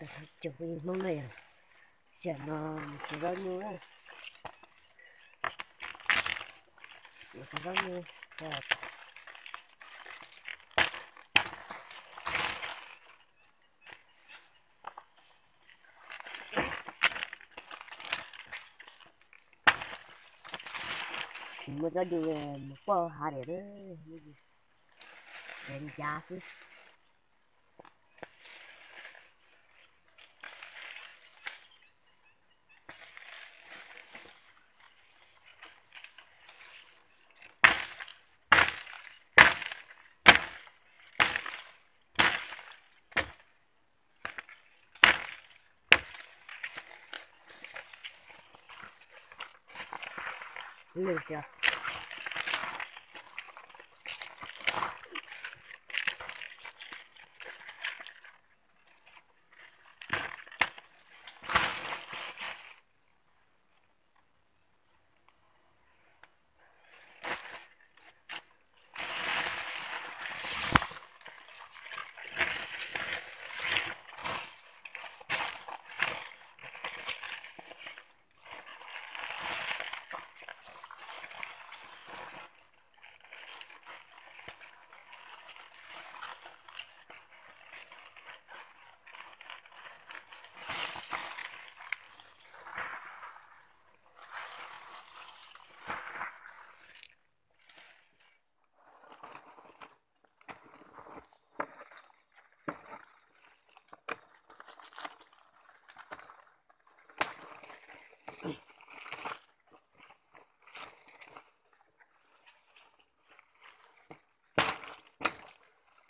Cov phooj ywg Hmoob na yog, tam no mus txiav zaub nyuj, mus txiav zaub nyuj, tsis muaj zaub nyuj mus poj hav diam, mus ncav xwb.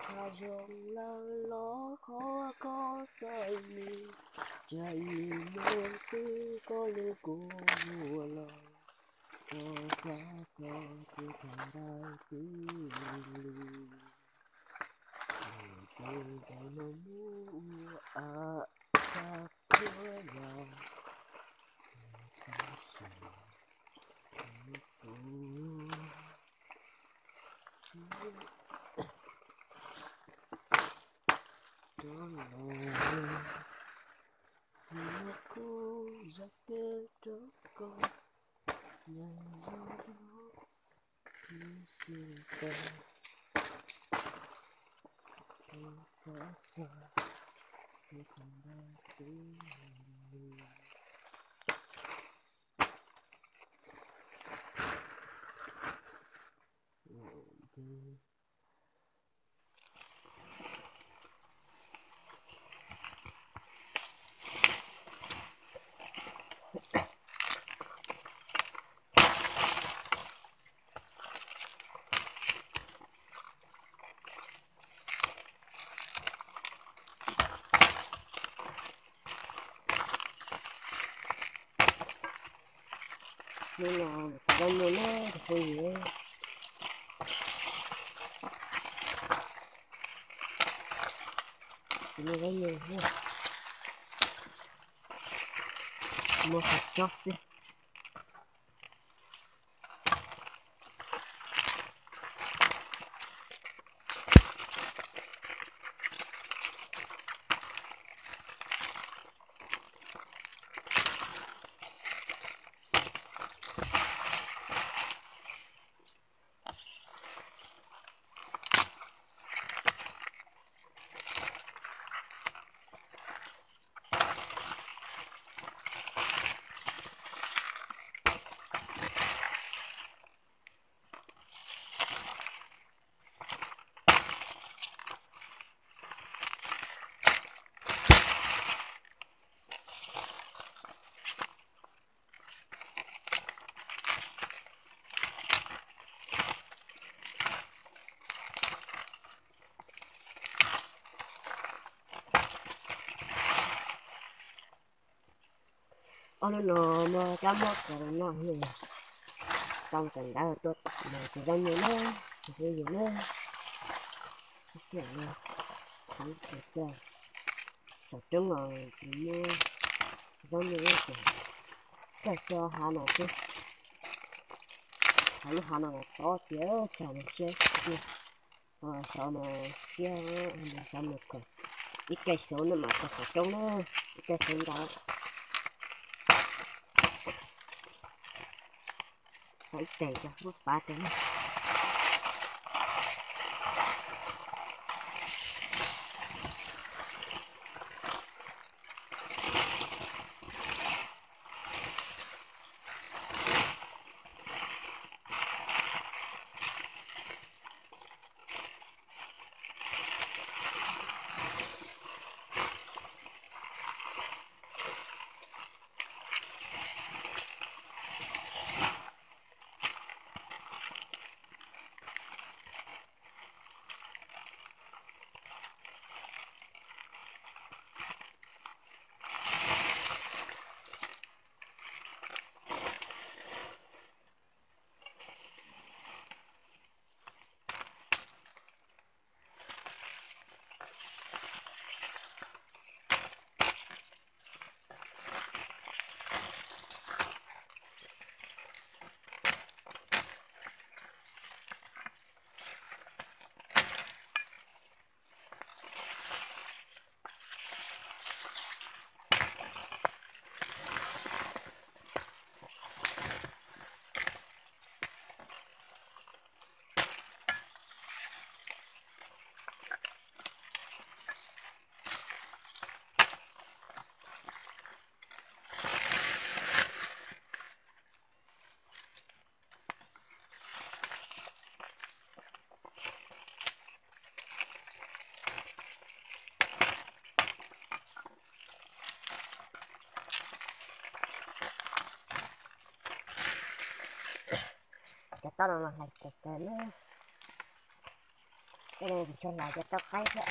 Qhov zoo lawm los qhov koj xaiv li, tsam ib hnub twg koj hlub kuv ua los, koj xav txog kuv thaum ntawd twb lig lig. Tus ntawd no muab ua a, txhob thuam los, txhob sawv kuv rov los, muab kuv zaj twg rau koj, nyob zoo, ib txhis tau, kuv xav txog kuv thaum ntawd twb lig lig. Hnub no tsis muaj zaub nyuj na, tus phooj ywg, tsis muaj zaub nyuj na, muaj qhov tsob xwb. Ob hnub no muaj kab mob kawg no, tau kawm ntawv tuaj mus txiav zaub nyuj na, tus phooj ywg na, ib xiam no, ib xiam coj, saum roob no tsis muaj zaub nyuj ces coj cov hav no xwb, hav lub hav no tob tiag, tsam no siab tiag, xyov no siab, xyov no kawg. Ib ke xauv no mas tau xov coob na, ib ke xauv ntawd. Tau ib teg cov muab pav teg na. Cov taub no los hlais kawg kawg na. Tej no tsis tshua hlais cov taub qaib thiab.